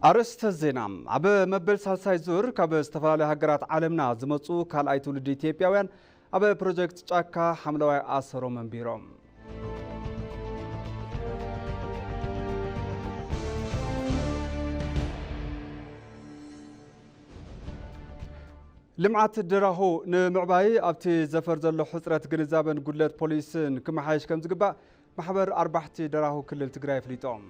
ኣርእስተ ዜና። ኣብ መበል ሳልሳይ ዙር ካብ ዝተፈላለዩ ሃገራት ዓለምና ዝመጹ ካልኣይ ትውልዲ ኢትዮጵያውያን ኣብ ፕሮጀክት ጫካ ሓምለዋይ ኣሰሮም ኣንቢሮም። ልምዓት ደራሁ ንምዕባይ ኣብቲ ዘፈር ዘሎ ሕጽረት ግንዛበን ጉድለት ፖሊስን ክመሓየሽ ከም ዝግባእ ማሕበር ኣርባሕቲ ደራሁ ክልል ትግራይ ኣፍሊጦም።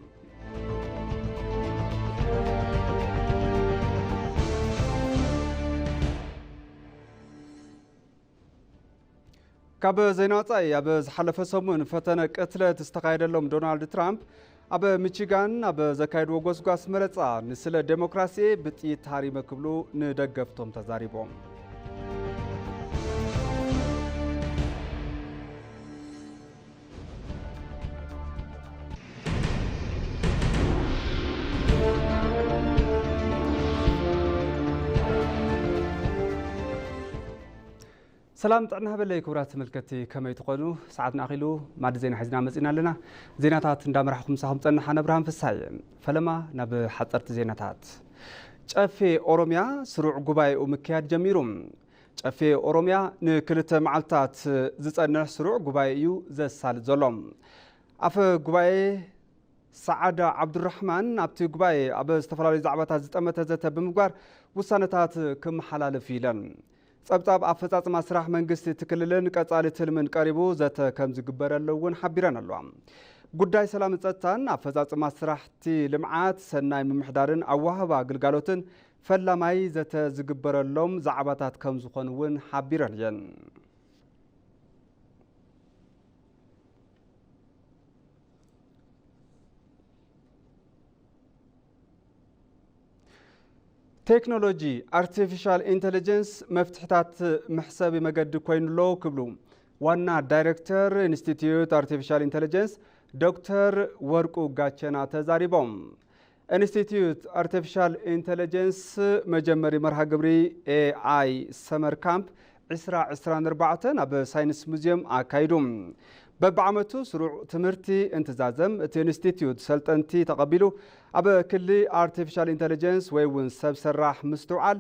ካብ ዜና ወጻኢ፣ ኣብ ዝሓለፈ ሰሙን ፈተነ ቅትለት ዝተኻየደሎም ዶናልድ ትራምፕ ኣብ ሚቺጋን ኣብ ዘካየድዎ ጎስጓስ መረጻ፣ "ንስለ ዴሞክራሲ ብጥይት ተሃሪመ" ክብሉ ንደገፍቶም ተዛሪቦም። ሰላም ጥዕና ሃበለይ ክቡራት ተመልከትቲ፣ ከመይ ትኾኑ? ሰዓትና ኣኺሉ ማዕዲ ዜና ሒዝና መጺና ኣለና። ዜናታት እንዳመራሕኹ ምሳኹም ጸንሕ ኣነ ብርሃን ፍስሃየ። ፈለማ ናብ ሓጸርቲ ዜናታት። ጨፌ ኦሮሚያ ስሩዕ ጉባኤኡ ምክያድ ጀሚሩ። ጨፌ ኦሮሚያ ንክልተ መዓልታት ዝጸንሕ ስሩዕ ጉባኤ እዩ ዘሳልጥ ዘሎ። ኣፈ ጉባኤ ሰዓዳ ዓብዱራሕማን ኣብቲ ጉባኤ ኣብ ዝተፈላለዩ ዛዕባታት ዝጠመተ ዘተ ብምግባር ውሳነታት ክመሓላለፍ ኢለን። ጸብጻብ ኣፈጻጽማ ስራሕ መንግስቲ እቲ ክልልን ቀጻሊ ትልምን ቀሪቡ ዘተ ከም ዝግበረሉ እውን ሓቢረን ኣለዋ። ጉዳይ ሰላምን ጸጥታን፣ ኣፈጻጽማ ስራሕቲ ልምዓት፣ ሰናይ ምምሕዳርን ኣወሃህባ ግልጋሎትን ፈላማይ ዘተ ዝግበረሎም ዛዕባታት ከም ዝኾኑ እውን ሓቢረን እየን። ቴክኖሎጂ ኣርቲፊሻል ኢንተለጀንስ መፍትሕታት መሕሰቢ መገዲ ኮይኑ ኣሎ ክብሉ ዋና ዳይሬክተር ኢንስቲትዩት ኣርቲፊሻል ኢንተለጀንስ ዶክተር ወርቁ ጋቸና ተዛሪቦም። ኢንስቲትዩት ኣርቲፊሻል ኢንተለጀንስ መጀመሪ መርሃ ግብሪ ኤ ኣይ ሰመር ካምፕ ዕስራ ዕስራን ኣርባዕተን ኣብ ሳይንስ ሙዚየም ኣካይዱ። በብዓመቱ ስሩዕ ትምህርቲ እንትዛዘም፣ እቲ ኢንስቲትዩት ሰልጠንቲ ተቐቢሉ ኣብ ክሊ ኣርቲፊሻል ኢንተለጀንስ ወይ እውን ሰብ ሰራሕ ምስትውዓል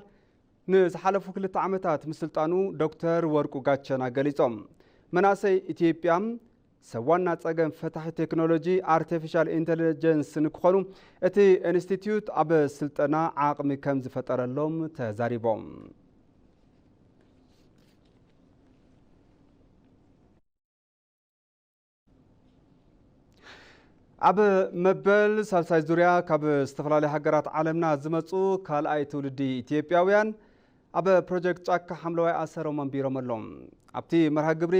ንዝሓለፉ ክልተ ዓመታት ምስልጣኑ ዶክተር ወርቁ ጋቸና ገሊጾም። መናእሰይ ኢትዮጵያ ሰብ ዋና ጸገም ፈታሒ ቴክኖሎጂ ኣርቲፊሻል ኢንተለጀንስ ንክኾኑ እቲ ኢንስቲትዩት ኣብ ስልጠና ዓቕሚ ከም ዝፈጠረሎም ተዛሪቦም። ኣብ መበል ሳልሳይ ዙርያ ካብ ዝተፈላለዩ ሃገራት ዓለምና ዝመጹ ካልኣይ ትውልዲ ኢትዮጵያውያን ኣብ ፕሮጀክት ጫካ ሓምለዋይ ኣሰሮም ኣንቢሮም ኣለዉ። ኣብቲ መርሃ ግብሪ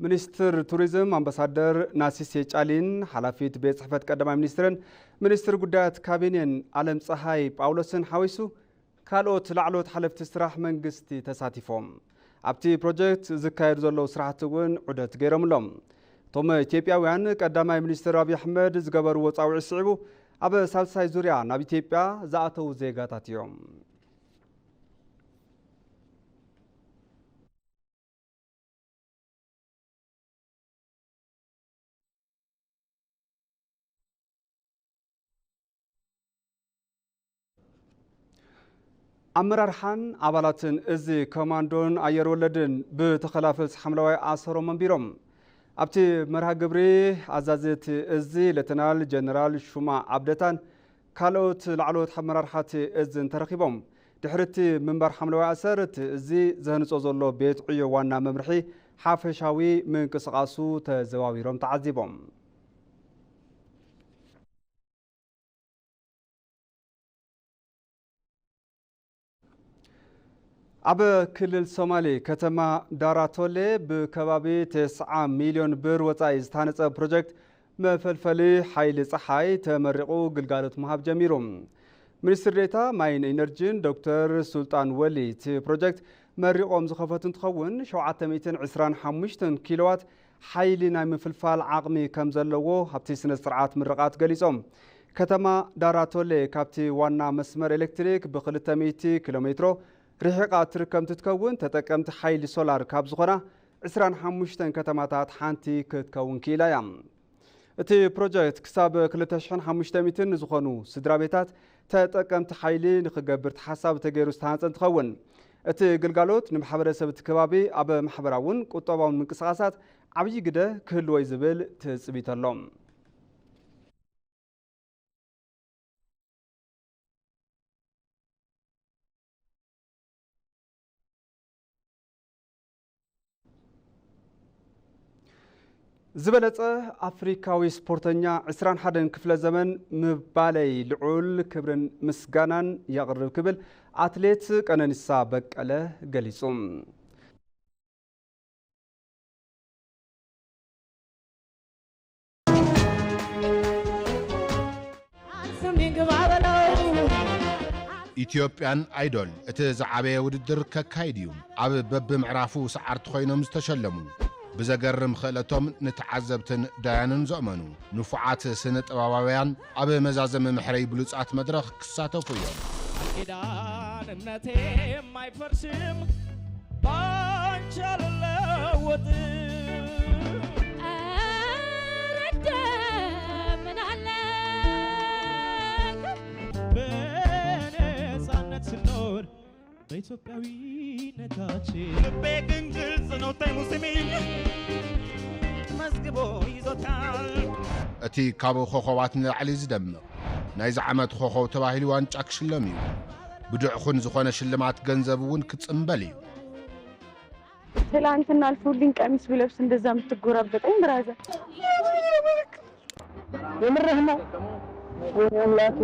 ሚኒስትር ቱሪዝም ኣምባሳደር ናሲሴ ጫሊን ሓላፊት ቤት ጽሕፈት ቀዳማይ ሚኒስትርን ሚኒስትር ጉዳያት ካቢኔን ኣለም ፀሃይ ጳውሎስን ሓዊሱ ካልኦት ላዕለዎት ሓለፍቲ ስራሕ መንግስቲ ተሳቲፎም። ኣብቲ ፕሮጀክት ዝካየዱ ዘለዉ ስራሕቲ እውን ዑደት ገይሮምሎም። እቶም ኢትዮጵያውያን ቀዳማይ ሚኒስትር ኣብይ ኣሕመድ ዝገበርዎ ጻውዒት ስዒቡ ኣብ ሳልሳይ ዙርያ ናብ ኢትዮጵያ ዝኣተዉ ዜጋታት እዮም። ኣመራርሓን ኣባላትን እዚ ኮማንዶን ኣየር ወለድን ብተኸላፈልቲ ሓምለዋይ ኣሰሮም ኣንቢሮም። ኣብቲ መርሃ ግብሪ ኣዛዚ እቲ እዚ ሌተናል ጀነራል ሹማ ኣብደታን ካልኦት ላዕለዎት ኣመራርሓ እቲ እዝን ተረኺቦም። ድሕሪ እቲ ምንባር ሓምለዋይ ኣሰር፣ እቲ እዚ ዘህንጾ ዘሎ ቤት ዕዮ ዋና መምርሒ ሓፈሻዊ ምንቅስቓሱ ተዘዋዊሮም ተዓዚቦም። ኣብ ክልል ሶማሌ ከተማ ዳራቶሌ ብከባቢ ተስዓ ሚልዮን ብር ወጻኢ ዝተሃነጸ ፕሮጀክት መፈልፈሊ ሓይሊ ጸሓይ ተመሪቑ ግልጋሎት ምሃብ ጀሚሩ። ሚኒስትር ዴኤታ ማይን ኢነርጂን ዶክተር ሱልጣን ወሊ እቲ ፕሮጀክት መሪቖም ዝኸፈቱ እንትኸውን፣ ሸውዓተ ሚእትን ዕስራን ሓሙሽተን ኪሎዋት ሓይሊ ናይ ምፍልፋል ዓቕሚ ከም ዘለዎ ኣብቲ ስነ ስርዓት ምርቓት ገሊጾም። ከተማ ዳራቶሌ ካብቲ ዋና መስመር ኤሌክትሪክ ብ ክልተ ሚእቲ ኪሎ ሜትሮ ርሒቓ እትርከብ እንትትከውን፣ ተጠቀምቲ ሓይሊ ሶላር ካብ ዝኾና ዕስራን ሓሙሽተን ከተማታት ሓንቲ ክትከውን ክኢላ እያ። እቲ ፕሮጀክት ክሳብ ክልተ ሽሕን ሓሙሽተ ሚእትን ንዝኾኑ ስድራ ቤታት ተጠቀምቲ ሓይሊ ንኽገብር ተሓሳቢ ተገይሩ ዝተሃንጸ እንትኸውን፣ እቲ ግልጋሎት ንማሕበረሰብ እቲ ከባቢ ኣብ ማሕበራውን ቁጠባውን ምንቅስቓሳት ዓብዪ ግደ ክህልዎ እዩ ዝብል ትጽቢት ኣሎ። ዝበለጸ ኣፍሪካዊ ስፖርተኛ ዕስራን ሓደን ክፍለ ዘመን ምባለይ ልዑል ክብርን ምስጋናን የቕርብ ክብል ኣትሌት ቀነኒሳ በቀለ ገሊጹ። ኢትዮጵያን ኣይዶል እቲ ዝዓበየ ውድድር ከካይድ እዩ። ኣብ በብምዕራፉ ሰዓርቲ ኮይኖም ዝተሸለሙ፣ ብዘገርም ክእለቶም ንተዓዘብትን ዳያንን ዘእመኑ ንፉዓት ስነ ጥበባውያን ኣብ መዛዘሚ መሕረይ ብሉጻት መድረኽ ክሳተፉ እዮም። ኪዳን እምነቴ የማይፈርስም ባንቺ አልለወጥም። ኧረ እንደምን አለ በነፃነት ስኖር በኢትዮጵያዊነታችን ልቤ ግን ግልጽ ነው። ተይሙ ስሚኝ መዝግቦ ይዞታል። እቲ ካብ ኮኸባት ንላዕሊ ዝደምቕ ናይዚ ዓመት ኮኸብ ተባሂሉ ዋንጫ ክሽለም እዩ። ብድዕኹን ዝኾነ ሽልማት ገንዘብ እውን ክጽምበል እዩ። ትላንትና አልፎልኝ ቀሚስ ብለብስ እንደዛ የምትጎራበጠኝ ብራዘር። የምርህ ነው? ወይኔ አምላኬ።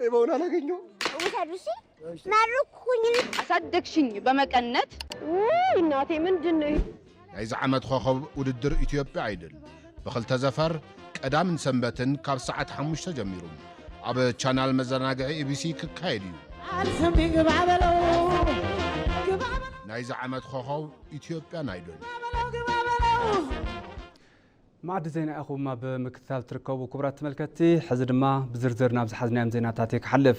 ሌባውን አላገኘው። ውሰዱ እሺ። መርቁኝ። አሳደግሽኝ በመቀነት። ውይ እናቴ ምንድን ነው ይሄ? ናይዚ ዓመት ኮኸብ ውድድር ኢትዮጵያ ኣይድል ብኽልተ ዘፈር ቀዳምን ሰንበትን ካብ ሰዓት ሓሙሽተ ጀሚሩ ኣብ ቻናል መዘናግዒ ኢቢሲ ክካየድ እዩ። ኣልስም ግባ በለው ግባ በለው ናይዚ ዓመት ኮኸብ ኢትዮጵያን ኣይድል ግባ በለው መኣዲ ዜና ኢኹም ኣብ ምክትታል ትርከቡ ክቡራት ተመልከትቲ። ሕዚ ድማ ብዝርዝር ናብ ዝሓዝናዮም ዜናታት እየ ክሓልፍ።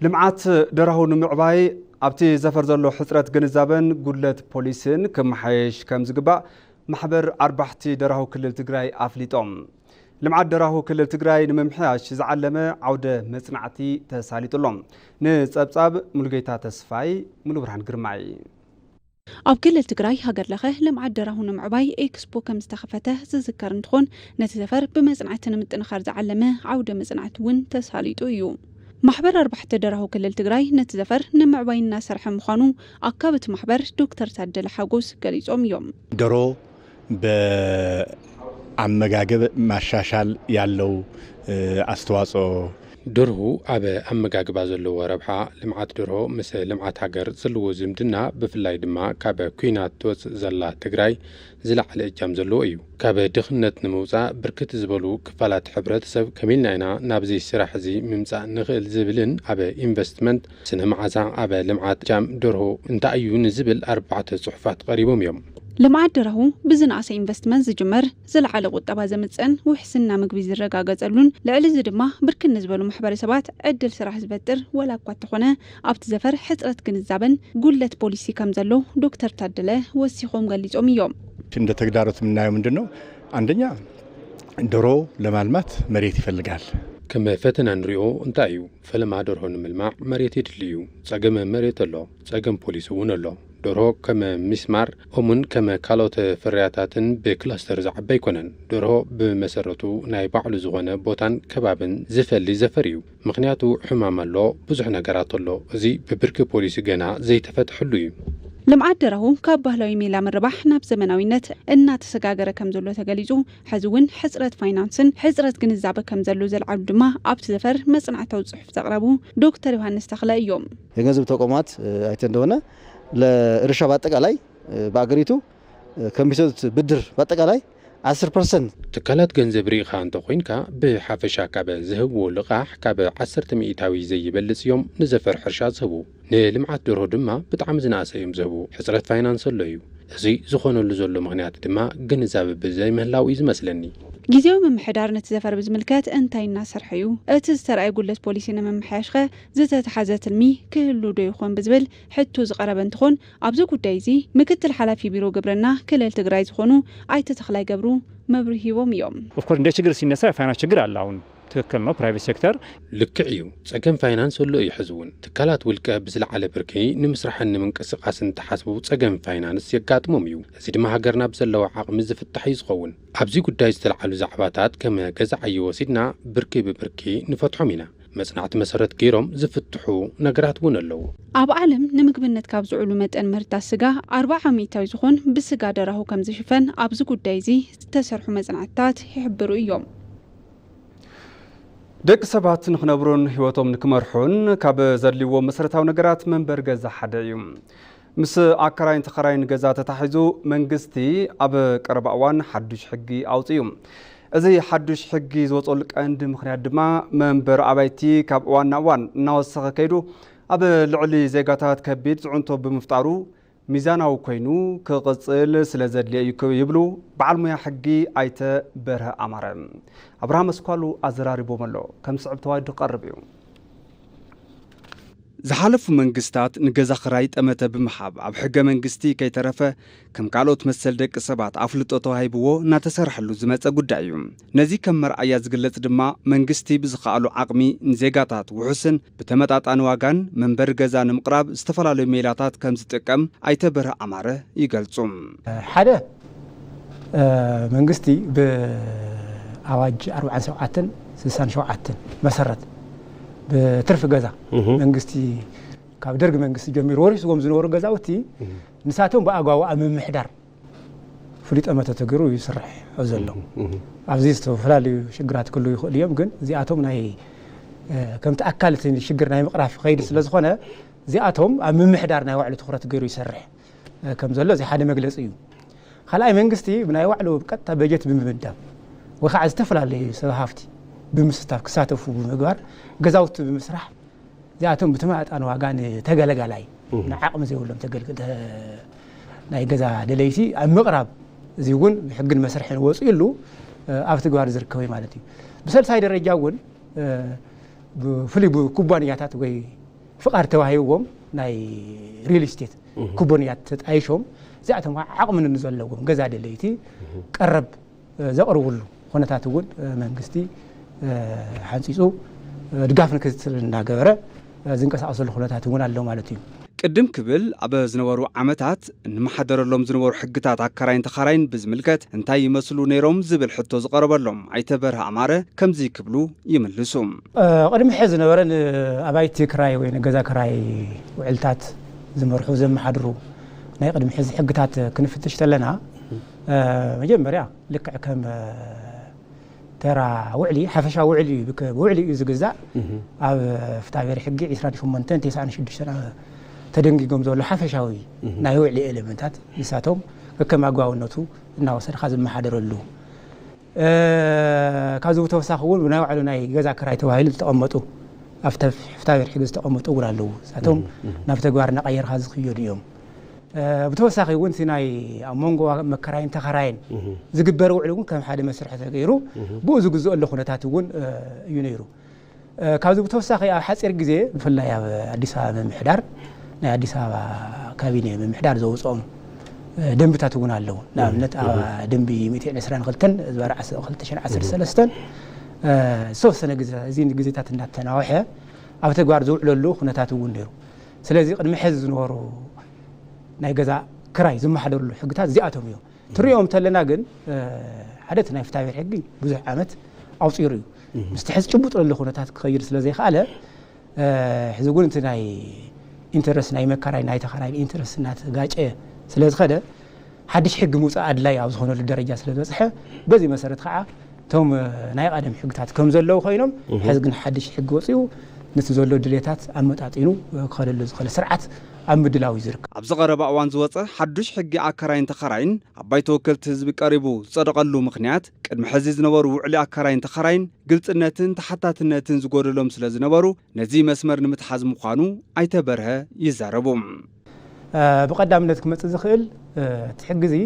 ልምዓት ደራሁ ንምዕባይ ኣብቲ ዘፈር ዘሎ ሕፅረት ግንዛበን ጉድለት ፖሊሲን ክመሓየሽ ከም ዝግባእ ማሕበር ኣርባሕቲ ደራሁ ክልል ትግራይ ኣፍሊጦም። ልምዓት ደራሁ ክልል ትግራይ ንምምሕያሽ ዝዓለመ ዓውደ መፅናዕቲ ተሳሊጡ ኣሎ። ንፀብፃብ ሙሉጌታ ተስፋይ፣ ሙሉብርሃን ግርማይ። ኣብ ክልል ትግራይ ሃገር ለኸ ልምዓት ደራሁ ንምዕባይ ኤክስፖ ከም ዝተኸፈተ ዝዝከር እንትኾን ነቲ ዘፈር ብመፅናዕቲ ንምጥንኻር ዝዓለመ ዓውደ መፅናዕቲ እውን ተሳሊጡ እዩ። ማሕበር ኣርባሕተ ደራሁ ክልል ትግራይ ነቲ ዘፈር ንምዕባይ እናሰርሐ ምዃኑ ኣካብቲ ማሕበር ዶክተር ታደለ ሓጎስ ገሊፆም እዮም። ዶሮ በአመጋገብ ማሻሻል ያለው አስተዋጽኦ ደርሁ ኣብ ኣመጋግባ ዘለዎ ረብሓ፣ ልምዓት ደርሆ ምስ ልምዓት ሃገር ዘለዎ ዝምድና፣ ብፍላይ ድማ ካብ ኲናት ትወፅእ ዘላ ትግራይ ዝለዓለ እጃም ዘለዎ እዩ። ካብ ድኽነት ንምውፃእ ብርክት ዝበሉ ክፋላት ሕብረተሰብ ከመይ ኢልና ኢና ናብዚ ስራሕ እዚ ምምፃእ ንኽእል ዝብልን ኣብ ኢንቨስትመንት፣ ስነ መዓዛ፣ ኣብ ልምዓት ጃም ደርሆ እንታይ እዩ ንዝብል ኣርባዕተ ፅሑፋት ቀሪቦም እዮም። ልምዓት ደራሁ ብዝነኣሰ ኢንቨስትመንት ዝጅመር፣ ዝለዓለ ቁጠባ ዘምፅእን ውሕስና ምግቢ ዝረጋገፀሉን፣ ልዕሊ እዚ ድማ ብርክት ንዝበሉ ማሕበረሰባት ዕድል ስራሕ ዝፈጥር ዋላ እኳ እንተኾነ ኣብቲ ዘፈር ሕፅረት ግንዛበን ጉድለት ፖሊሲ ከም ዘሎ ዶክተር ታደለ ወሲኾም ገሊፆም እዮም። እንደ ተግዳሮት የምናየው ምንድን ነው? አንደኛ ዶሮ ለማልማት መሬት ይፈልጋል። ከም ፈተና ንሪኦ እንታይ እዩ? ፈለማ ደርሆ ንምልማዕ መሬት የድሊ እዩ። ፀገም መሬት ኣሎ፣ ፀገም ፖሊሲ እውን ኣሎ። ደርሆ ከም ሚስማር፣ እሙን ከም ካልኦት ፍርያታትን ብክላስተር ዝዓቢ ኣይኮነን። ደርሆ ብመሰረቱ ናይ ባዕሉ ዝኾነ ቦታን ከባብን ዝፈሊ ዘፈር እዩ። ምኽንያቱ ሕማም ኣሎ፣ ብዙሕ ነገራት ኣሎ። እዚ ብብርኪ ፖሊሲ ገና ዘይተፈትሐሉ እዩ። ልምዓት ደራሁ ካብ ባህላዊ ሜላ ምርባሕ ናብ ዘመናዊነት እናተሰጋገረ ከም ዘሎ ተገሊፁ። ሕዚ እውን ሕፅረት ፋይናንስን ሕፅረት ግንዛበ ከም ዘሎ ዘልዓሉ ድማ ኣብቲ ዘፈር መፅናዕታዊ ፅሑፍ ዘቕረቡ ዶክተር ዮሃንስ ተኽለ እዮም። የገንዘብ ተቋማት አይተ እንደሆነ ለእርሻ በአጠቃላይ በአገሪቱ ከሚሰጡት ብድር በአጠቃላይ አስር ፐርሰንት ትካላት ገንዘብ ርኢኻ እንተኾይንካ ብሓፈሻ ካብ ዝህብዎ ልቓሕ ካብ ዓሰርተ ሚእታዊ ዘይበልፅ እዮም ንዘፈር ሕርሻ ዝህቡ። ንልምዓት ደርሆ ድማ ብጣዕሚ ዝነኣሰ እዮም ዝህቡ። ሕፅረት ፋይናንስ ኣሎ እዩ። እዚ ዝኾነሉ ዘሎ ምኽንያት ድማ ግንዛበ ብዘይምህላው እዩ ዝመስለኒ። ግዜያዊ ምምሕዳር ነቲ ዘፈር ብዝምልከት እንታይ እናሰርሐ እዩ? እቲ ዝተረኣየ ጉድለት ፖሊሲ ንምምሕያሽኸ ዝተተሓዘ ትልሚ ክህሉ ዶ ይኾን ብዝብል ሕቶ ዝቐረበ እንትኾን ኣብዚ ጉዳይ እዚ ምክትል ሓላፊ ቢሮ ግብርና ክልል ትግራይ ዝኾኑ ኣይተ ተኽላይ ገብሩ መብርሂ ሂቦም እዮም። ኦፍኮርስ እንደ ችግር ሲነሳ የፋይናንስ ችግር አለ። አሁን ትክክል ነው። ፕራይቬት ሴክተር ልክዕ እዩ። ጸገም ፋይናንስ ህሎ እዩ። ሕዚ እውን ትካላት ውልቀ ብዝለዓለ ብርኪ ንምስራሕን ንምንቅስቃስን እንተሓስቡ ጸገም ፋይናንስ የጋጥሞም እዩ። እዚ ድማ ሃገርና ብዘለዋ ዓቕሚ ዝፍታሕ እዩ ዝኸውን። ኣብዚ ጉዳይ ዝተለዓሉ ዛዕባታት ከም ገዛ ዓዩ ወሲድና ብርኪ ብብርኪ ንፈትሖም ኢና። መጽናዕቲ መሰረት ገይሮም ዝፍትሑ ነገራት እውን ኣለዉ። ኣብ ዓለም ንምግብነት ካብ ዝውዕሉ መጠን ምህርታት ስጋ ኣርብዓ ሚእታዊ ዝኾን ብስጋ ደራሁ ከም ዝሽፈን ኣብዚ ጉዳይ እዚ ዝተሰርሑ መጽናዕትታት ይሕብሩ እዮም። ደቂ ሰባት ንክነብሩን ህይወቶም ንክመርሑን ካብ ዘድልይዎም መሰረታዊ ነገራት መንበሪ ገዛ ሓደ እዩ። ምስ ኣከራይን ተኸራይን ገዛ ተታሒዙ መንግስቲ ኣብ ቀረባ እዋን ሓዱሽ ሕጊ ኣውፅኡ። እዚ ሓዱሽ ሕጊ ዝወፀሉ ቀንዲ ምኽንያት ድማ መንበሪ ኣባይቲ ካብ እዋን ናብ እዋን እናወሰኸ ከይዱ ኣብ ልዕሊ ዜጋታት ከቢድ ፅዕንቶ ብምፍጣሩ ሚዛናዊ ኮይኑ ክቕፅል ስለ ዘድልዮ እዩ ይብሉ በዓል ሙያ ሕጊ ኣይተ በርሀ ኣማረ። ኣብርሃም ኣስኳሉ ኣዘራሪቦም ኣሎ፣ ከም ስዕብ ተዋሂዱ ክቐርብ እዩ። ዝሓለፉ መንግስታት ንገዛ ኽራይ ጠመተ ብምሃብ ኣብ ሕገ መንግስቲ ከይተረፈ ከም ካልኦት መሰል ደቂ ሰባት ኣፍልጦ ተዋሂብዎ እናተሰርሐሉ ዝመፀ ጉዳይ እዩ። ነዚ ከም መርኣያ ዝግለፅ ድማ መንግስቲ ብዝኸኣሉ ዓቕሚ ንዜጋታት ውሑስን ብተመጣጣኒ ዋጋን መንበሪ ገዛ ንምቕራብ ዝተፈላለዩ ሜላታት ከም ዝጥቀም ኣይተ በርሀ ኣማረ ይገልፁ። ሓደ መንግስቲ ብኣዋጅ ኣርባዓን ሸውዓተን ስሳን ሸውዓተን መሰረት ብትርፊ ገዛ መንግስቲ ካብ ደርግ መንግስቲ ጀሚሩ ወሪስዎም ዝነበሩ ገዛውቲ ንሳቶም ብኣግባቡ ኣብ ምምሕዳር ፍሉይ ጠመተ ተገይሩ ይስራሕ ዘሎ። ኣብዚ ዝተፈላለዩ ሽግራት ክህልዉ ይኽእሉ እዮም፣ ግን እዚኣቶም ናይ ከምቲ ኣካል እቲ ሽግር ናይ ምቕራፍ ከይዲ ስለ ዝኾነ እዚኣቶም ኣብ ምምሕዳር ናይ ባዕሉ ትኹረት ገይሩ ይሰርሕ ከም ዘሎ እዚ ሓደ መግለፂ እዩ። ካልኣይ መንግስቲ ብናይ ባዕሉ ቀጥታ በጀት ብምምዳብ ወይ ከዓ ዝተፈላለዩ ሰብ ሃፍቲ ብምስታፍ ክሳተፉ ብምግባር ገዛውቲ ብምስራሕ እዚኣቶም ብተመጣጣኒ ዋጋ ንተገለጋላይ ንዓቕሚ ዘይብሎም ናይ ገዛ ደለይቲ ኣብ ምቕራብ እዚ እውን ብሕግን መስርሕን ወፂኡሉ ኣብ ትግባር ዝርከቡ ማለት እዩ። ብሰልሳይ ደረጃ እውን ብፍሉይ ብኩባንያታት ወይ ፍቓድ ተዋሂብዎም ናይ ሪል ስቴት ኩባንያት ተጣይሾም እዚኣቶም ከዓ ዓቕሚ ንዘለዎም ገዛ ደለይቲ ቀረብ ዘቕርብሉ ኩነታት እውን መንግስቲ ሓንፂፁ ድጋፍን ክትትልን እናገበረ ዝንቀሳቐሰሉ ኩነታት እውን ኣሎ ማለት እዩ። ቅድም ክብል ኣብ ዝነበሩ ዓመታት እንመሓደረሎም ዝነበሩ ሕግታት ኣከራይን ተኻራይን ብዝምልከት እንታይ ይመስሉ ነይሮም ዝብል ሕቶ ዝቐረበሎም ኣይተ በርሀ ኣማረ ከምዚ ክብሉ ይምልሱ። ቅድሚ ሕዚ ዝነበረ ንኣባይቲ ክራይ ወይ ንገዛ ክራይ ውዕልታት ዝመርሑ ዘመሓድሩ ናይ ቅድሚ ሕዚ ሕግታት ክንፍትሽ ተለና መጀመርያ ልክዕ ከም ተራ ውዕሊ ሓፈሻዊ ውዕሊ እዩ። ብውዕሊ እዩ ዝግዛእ። ኣብ ፍትሐብሔር ሕጊ ዕስራን ሸሞንተን ተስዓን ሽዱሽተን ተደንጊጎም ዘሎ ሓፈሻዊ ናይ ውዕሊ ኤለመንታት ንሳቶም ከከም ኣግባብነቱ እናወሰድካ ዝመሓደረሉ ካብዚ ብተወሳኺ እውን ብናይ ባዕሉ ናይ ገዛ ክራይ ተባሂሉ ዝተቐመጡ ኣብ ፍትሐብሔር ሕጊ ዝተቐመጡ እውን ኣለዉ። ንሳቶም ናብ ተግባር እናቐየርካ ዝኽየዱ እዮም። ብተወሳኺ እውን እቲ ናይ ኣብ መንጎ መከራይን ተኸራይን ዝግበር ውዕል እውን ከም ሓደ መስርሒ ተገይሩ ብኡ ዝግዝኦ ኣሎ ኩነታት እውን እዩ ነይሩ። ካብዚ ብተወሳኺ ኣብ ሓፂር ግዜ ብፍላይ ኣብ ኣዲስ ኣበባ ምምሕዳር ናይ ኣዲስ ኣበባ ካቢኔ ምምሕዳር ዘውፅኦም ደንብታት እውን ኣለዉ። ንኣብነት ኣብ ደንቢ ሚእትን ዕስራን ክልተን ዝባር ክልተ ሽሕን ዓሰርተ ሰለስተን ዝተወሰነ ግዜ እዚ ግዜታት እናተናውሐ ኣብ ተግባር ዝውዕለሉ ኩነታት እውን ነይሩ። ስለዚ ቅድሚ ሕዚ ዝነበሩ ናይ ገዛ ክራይ ዝመሓደርሉ ሕግታት እዚኣቶም እዮም። ትሪኦም እንተለና ግን ሓደ እቲ ናይ ፍትሐብሔር ሕጊ ብዙሕ ዓመት ኣውፂሩ እዩ። ምስቲ ሕዚ ጭቡጥ ዘሎ ኩነታት ክኸይድ ስለ ዘይከኣለ ሕዚ እውን እቲ ናይ ኢንተረስት ናይ መካራይ ናይ ተኻራይ ኢንተረስት እናተጋጨ ስለ ዝኸደ ሓድሽ ሕጊ ምውፃእ ኣድላይ ኣብ ዝኾነሉ ደረጃ ስለ ዝበፅሐ በዚ መሰረት ከዓ እቶም ናይ ቀደም ሕግታት ከም ዘለዉ ኮይኖም ሕዚ ግን ሓድሽ ሕጊ ወፂኡ ነቲ ዘሎ ድሌታት ኣመጣጢኑ ክኸደሉ ዝኽእል ስርዓት ኣብ ምድላው እዩ ዝርከብ። ኣብዚ ቀረባ እዋን ዝወፀ ሓዱሽ ሕጊ ኣከራይን ተኸራይን ኣብ ባይቶ ወከልቲ ህዝቢ ቀሪቡ ዝፀደቐሉ ምኽንያት ቅድሚ ሕዚ ዝነበሩ ውዕሊ ኣከራይን ተኸራይን ግልፅነትን ተሓታትነትን ዝጎደሎም ስለ ዝነበሩ ነዚ መስመር ንምትሓዝ ምዃኑ ኣይተ በርሀ ይዛረቡ። ብቐዳምነት ክመፅእ ዝኽእል እቲ ሕጊ እዚ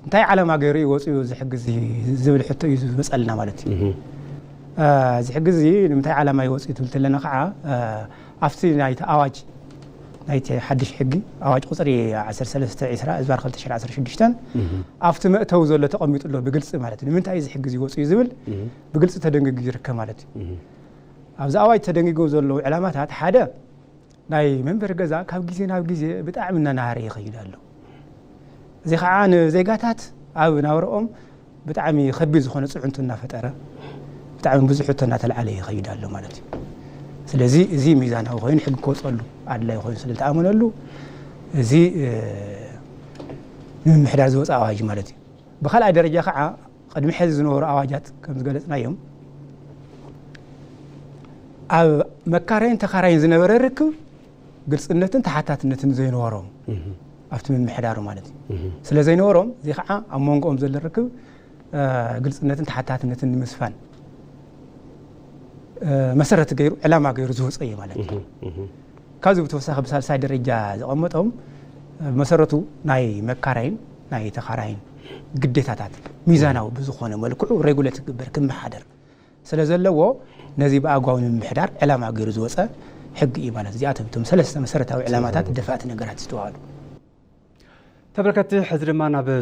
እንታይ ዓላማ ገይሩ እዩ ወፂኡ እዚ ሕጊ እዚ ዝብል ሕቶ እዩ ዝመፀልና ማለት እዩ። እዚ ሕጊ እዚ ንምንታይ ዓላማ እዩ ወፂኡ ትብል ተለና ከዓ ኣብቲ ናይቲ ኣዋጅ ናይቲ ሓድሽ ሕጊ ኣዋጅ ቁፅሪ ዓሰርተ ሰለስተ ዕስራ እዝባር ክልተ ሽሕን ዓሰርተ ሽዱሽተን ኣብቲ መእተዊ ዘሎ ተቐሚጡ ኣሎ ብግልፂ ማለት እዩ። ንምንታይ እዚ ሕጊ እዚ ወፅኡ ዝብል ብግልፂ ተደንጊጉ ይርከብ ማለት እዩ። ኣብዚ ኣዋጅ ተደንጊጎም ዘለዉ ዕላማታት ሓደ ናይ መንበሪ ገዛ ካብ ግዜ ናብ ግዜ ብጣዕሚ እናናሃረ ይኸይድ ኣሎ። እዚ ከዓ ንዜጋታት ኣብ ናብረኦም ብጣዕሚ ከቢድ ዝኾነ ፅዕንቶ እናፈጠረ ብጣዕሚ ብዙሕ ሕቶ እናተልዓለ ይኸይድ ኣሎ ማለት እዩ። ስለዚ እዚ ሚዛናዊ ኮይኑ ሕጊ ክወፀሉ ኣድላይ ኮይኑ ስለ ዝተኣመነሉ እዚ ንምምሕዳር ዝወፀ ኣዋጅ ማለት እዩ። ብካልኣይ ደረጃ ከዓ ቅድሚ ሕዚ ዝነበሩ ኣዋጃት ከም ዝገለፅናዮም ኣብ መካረይን ተኻራይን ዝነበረ ርክብ ግልፅነትን ተሓታትነትን ዘይነበሮም ኣብቲ ምምሕዳሩ ማለት እዩ። ስለ ዘይነበሮም እዚ ከዓ ኣብ መንጎኦም ዘሎ ርክብ ግልፅነትን ተሓታትነትን ንምስፋን መሰረት ገይሩ ዕላማ ገይሩ ዝወፀ እዩ ማለት እዩ። ካብዚ ብተወሳኺ ብሳልሳይ ደረጃ ዘቐመጦም ብመሰረቱ ናይ መካራይን ናይ ተኻራይን ግዴታታት ሚዛናዊ ብዝኾነ መልክዑ ሬጉሌት ክግበር ክመሓደር ስለ ዘለዎ ነዚ ብኣግባቡ ንምምሕዳር ዕላማ ገይሩ ዝወፀ ሕጊ እዩ ማለት። እዚኣቶም እቶም ሰለስተ መሰረታዊ ዕላማታት ደፋእቲ ነገራት ዝተባሃሉ። ተመልከትቲ ሕዚ ድማ ናብ